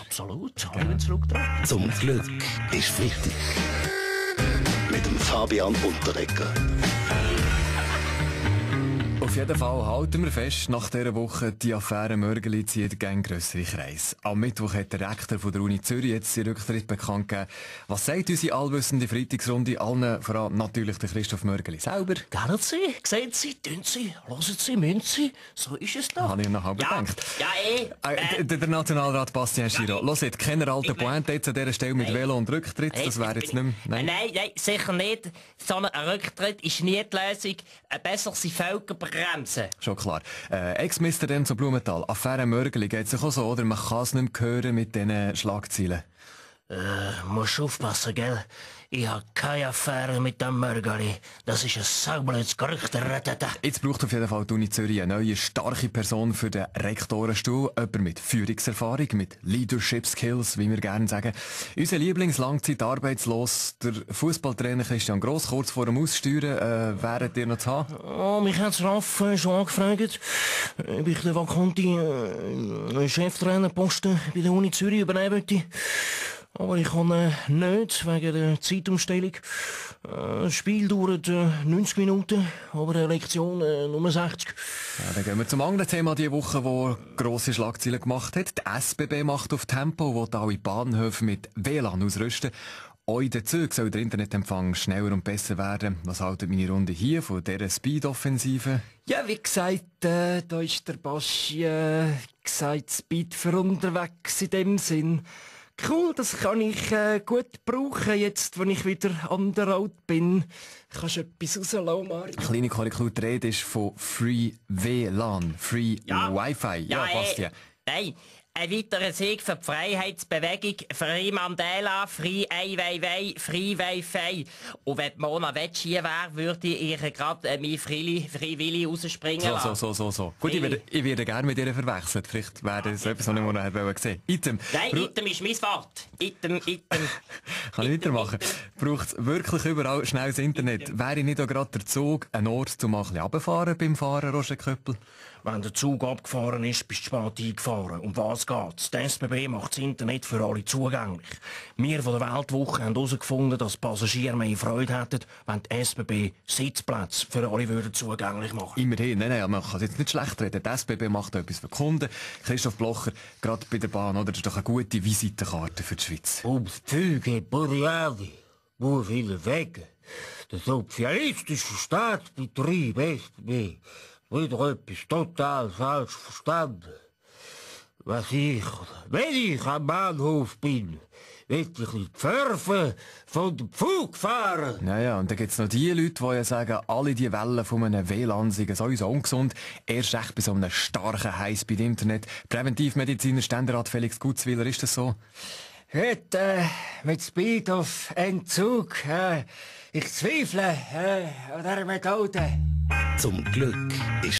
Absolut, ich bin zurück dran. Zum Glück ist Freitag. Mit dem Fabian Unterreger. Auf jeden Fall halten wir fest, nach dieser Woche, die Affäre Mörgeli zieht gegen grössere Kreise. Am Mittwoch hat der Rektor von der Uni Zürich jetzt seinen Rücktritt bekannt gegeben. Was sagt unsere allwissende Freitagsrunde allen, vor allem natürlich der Christoph Mörgeli selber? Kennen Sie, sehen Sie, tun Sie, hören Sie, müssen Sie, so ist es doch. Habe ich noch halb gedacht. Der Nationalrat Bastien Giraud. Hört, jetzt keine alte Pointe jetzt an dieser Stelle mit Velo und Rücktritt, das wäre jetzt nicht mehr... Nein, sicher nicht. So ein Rücktritt ist nie die Lösung. Besser sind Völker bremsen. Schon klar. Ex-Mister dann zu Blumenthal. Affäre Mörgeli geht sich auch so, oder? Man kann es nicht mehr hören mit diesen Schlagzeilen. Musst aufpassen, gell? Ich habe keine Affäre mit dem Mörgeli. Das ist ein saublödes Gerücht. Jetzt braucht auf jeden Fall die Uni Zürich eine neue, starke Person für den Rektorenstuhl. Jemand mit Führungserfahrung, mit Leadership Skills, wie wir gerne sagen. Unser Lieblingslangzeitarbeitslos, der Fußballtrainer Christian Gross, kurz vor dem Aussteuern, wäret ihr noch zu haben? Oh, mich hat Raff schon angefragt, ob ich den vakanten Cheftrainerposten bei der Uni Zürich übernehmen möchte. Aber ich kann nicht, wegen der Zeitumstellung. Das Spiel dauert 90 Minuten, aber eine Lektion nur 60. Ja, dann gehen wir zum anderen Thema diese Woche, wo grosse Schlagzeilen gemacht hat. Die SBB macht auf Tempo, will alle Bahnhöfe mit WLAN ausrüsten. Auch in den Zügen soll der Internetempfang schneller und besser werden. Was haltet meine Runde hier von dieser Speed-Offensive? Ja, wie gesagt, da ist der Baschi gesagt, Speed für unterwegs in dem Sinn. Cool, das kann ich gut brauchen, jetzt, wenn ich wieder an der Road bin. Kannst du etwas rauslassen, Mario? Kleine Korrektur, die Rede ist von Free WLAN, Free Wi-Fi. Ja, Bastian. Nein, ein weiterer Sieg für die Freiheitsbewegung, Free Mandela, Free Ai Weiwei, Free Wi-Fi. Und wenn Mona Wetsch hier wäre, würde ich ihr gerade mein Freiwilli rausspringen lassen. So. Gut, ich werde gerne mit ihr verwechselt. Vielleicht wäre das etwas, was ich noch nicht gesehen. Item. Nein, Item ist mein Wort. Item. Kann ich weitermachen? Braucht es wirklich überall schnelles Internet? Wäre nicht auch gerade der Zug ein Ort, um mal ein bisschen runterzufahren beim Fahren, Roger Köppel? Wenn der Zug abgefahren ist, bist du spät eingefahren. Um was geht's? Die SBB macht das Internet für alle zugänglich. Wir von der Weltwoche haben herausgefunden, dass Passagiere mehr Freude hätten, wenn die SBB Sitzplätze für alle würden zugänglich machen. Immerhin, nein, man kann es jetzt nicht schlecht reden. Die SBB macht etwas für die Kunden. Christoph Blocher, gerade bei der Bahn, oder? Das ist doch eine gute Visitenkarte für die Schweiz. Ums Züge, Boreali, nur viele Wege. Der sozialistische Staatsbetrieb SBB wieder etwas total falsch verstanden. Wenn ich am Bahnhof bin, will ich die Pförfe von dem Pflug fahren. Ja, und dann gibt's noch die Leute, die ja sagen, alle die Wellen von einem WLAN sind sowieso ungesund. Erst recht bei so einem starken Highspeed-Internet. Präventivmediziner Ständerat Felix Gutzwiller, ist das so? Heute mit Speed auf Entzug. Ich zweifle an dieser Methode. Zum Glück ist